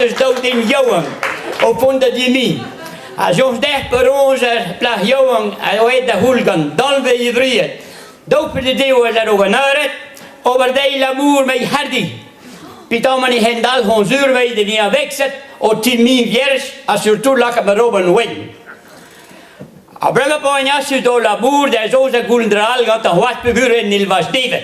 Eus daou den yaouank o vont da di-me. Ha soñj dezhe penaos ar plac'h yaouank a oa aet da c'houll gant danvez e vriad. Daou pe dezho ez a-raok an eured, ober dezhi labour met hardi. Petamant e hent-all hon sur 'veit da vezañ vexet o ti-me vierge ha surtout lakaat ma robenn wenn. Ha bremañ pa oan achu d'o labour da soñj da goulenn dra all gantañ c'hoazh peogwir en ilvaj devet.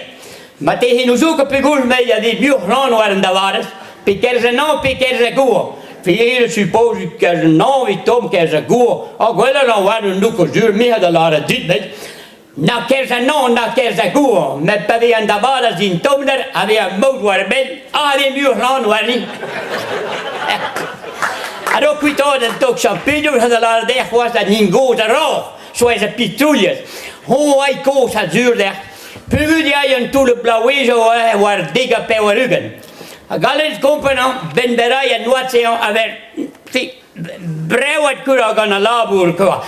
Marteze n'ouzout ket pegoulz me a vez muioc'h c'hlan war an davarez, pe kerzh an hañv pe kerzh ar goañv. Fier suppose kerzh an hañv e tomm kerzh ar goañv. Ha gwelet a war un doukos sur me da lâret dit met na kerzh an hañv na kerzh ar goañv. Met pa vez an davarez din tommder a vez ar maout war e benn, a vez muioc'h c'hlan warni. A-raok kuitaat an tog champignon ha da lâret dezhe c'hoazh an hin gozh a-raok, soaz ar pitouilhez. Hoñ ay kozh ha sur dec'h. Peogwir eo an toull bloavezhioù war 90. Ha gallet kompren hañ, 'benn berrañ an oad-se hañ a vez brevet kwa gant al labour kwa,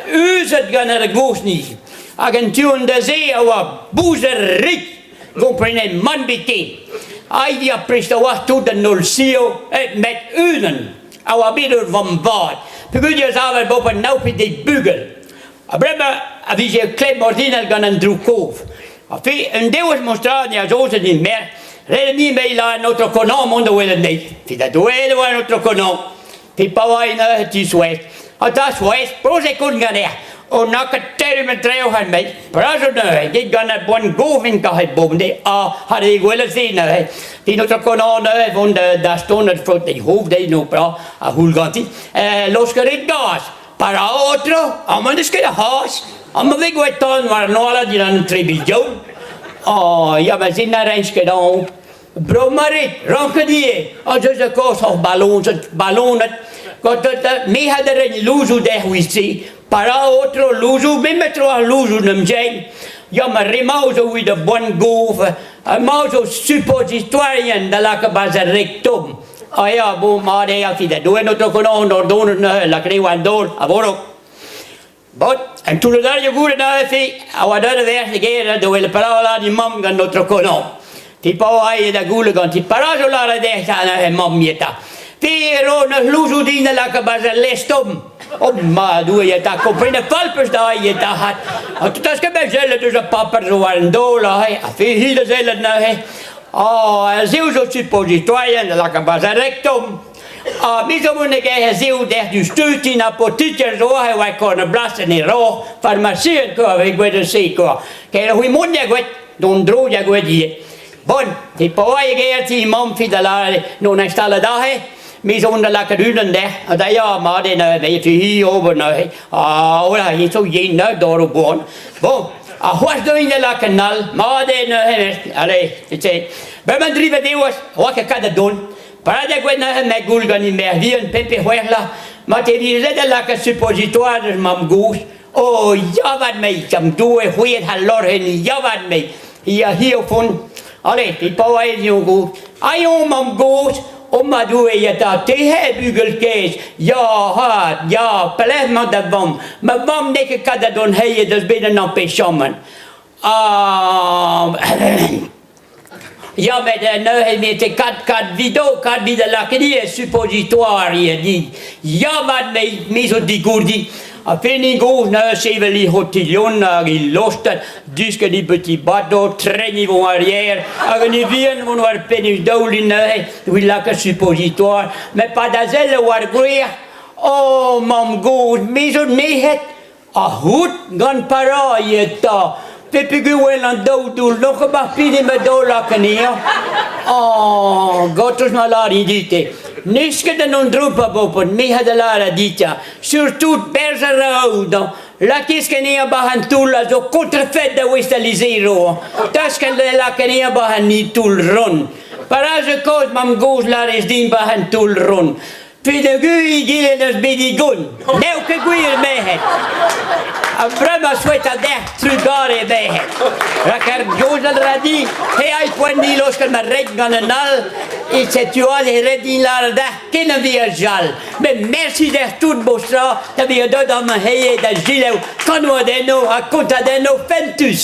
uzet gant ar gozhni. Hag an tu-hont da se a oa bouzer-rik, komprenet mann bete. Aet eo prest a-walc'h tout an holl sioù, met unan a oa bet ur vamm vat, peogwir eo savet bep an nav pe dek bugel. Ha bremañ a vije klemm ordinal gant an droug-kof. Ha fe, un devezh mostrad a soñjet din merc'h, ret eo me la an aotrou Conan mont da welet anezhi. Fe da Doue e oa an aotrou Conan. Fe pa oa neuze ti Souez. Ha da Souez, proze koun ganec'h. O na ket terri ma treo han mei. Brazo neuze, get gant ar boan gof en kahet bom de a ha de gwelet se neuze. Fi an aotrou Conan neuze vont da stonet frot de hof de no pra a houl ganti. Laosk a rit gaz. Pa ra aotrou, amañ n'eus ket a c'haz. Amañ vez gwelet tan war an oaled dindan an trebilhoù. Oh, ya, ma se na raint ket anv. Bro-Marit, ranket ivez, az eus a kozh hoc'h baloñset, balonet. Gant me ha da reiñ louzoù dezho se. Pa ra aotrou louzoù, me metro ar louzoù n'em jen. Ya, ma re-mañ zo evit a boan gof, ha mañ zo suppositoirien da lakaat 'barzh ar rektom. Ah ya, bon, mat eo, fi da doue n'o konon ordonnet neuze, lakaet eo an daol, a voro. Bon, an toullad all eo goude neuze, fi, a oa deuet a-verc'h da gêr da welet petra oa di mamm gant notre konon. Ti pa oa aet da goule ganti, petra zo lâret dezhi ta neuze mamm eta. Fi e ro neus louzoù din da lakaat 'barzh al lez-tomm. Oh ma Doue eta, komprenet fall peus da eta hat. Ha tout a ket bet sellet eus ar paper zo war an daol aze, ha fi hi da sellet neuze. Oh, ez eo zo suppositoirien da lakaat 'barzh ar rektom. Ha me zo mont e ez eo dec'h diouzh teutin ha potiter zo aze war korn ar blasenn e Roc'h, farmasien kwa, vez gwet eus se kwa. Ker c'hwi mont ya gwet, d'hon dro ya gwet ivez. Bon, e pa oa e gêr ti mamm fi da lâret n'on installet aze, me zo da lakaat unan dec'h, ha da ya mat eo neuze, me fi hi ober neuze. Ah, voilà, hi zo yen neuze d'or o boan. Bon, ha c'hoazh deuin da lakaat un all, mat eo neuze, allez, tu Bremañ drivet eo, oa ket kat da dont. Parad eo gwenn neuze, me goul gant merc'h vihan pemp pe c'hwec'h la, ma te vije da lakaat suppositoire eus mamm-gozh. Oh, ya vat me, jam Doue c'hwezh ha lorc'h ya vat me. Ya hi o font. Allez, e pa oa ez eo gozh. Ai on mamm-gozh, o ma Doue, ya ta, te he bugel kaezh. Ya, ha, ya, pelec'h 'mañ da vamm? Ma vamm n'eo ket kat da dont he deus bet un empêchament. Ah, ya met neuze me te kat kat video, kat vid a lakaet ivez suppositoire ivez dit. Ya vat me, me zo digourdi. Ha feni gozh neuze sevel he c'hotilhon hag he lostet, disket he petit bateau, treniñ vont arrière, hag an vihan vont war penn he daoulin neuze, evit lakaat suppositoire. Met pa da sell war gwir, oh mamm-gozh, me zo nec'het. A-c'hout gant para eta pe peogwir an daou doull n'oc'h ket mar pidi ma daol anezhañ. Oh, gortoz ma lârin dit-te. N'eus ket an endro pa bopod, me ha da lâret dit Surtout berzh a ra aodañ. Lakez ket anezhañ 'ba an toull a zo kontrefed da west al lizheroù. Tas ket lak anezhañ 'ba an toull ront. Para zo kaoz mamm-gozh lârez din 'ba an toull ront. Peogwir egile n'eus bet digon. N'eo ket gwir, merc'hed. Ha bremañ souetañ dec'h trugare, merc'hed. Rak ar gozh ra din, he ai poent din laoskel ma red gant un all, e setu aze he red din lâret dec'h ken a vi ar jal. Met mersi dec'h tout bostra da vezañ deuet amañ heie da selaou kanoadennoù ha kontadennoù fentus.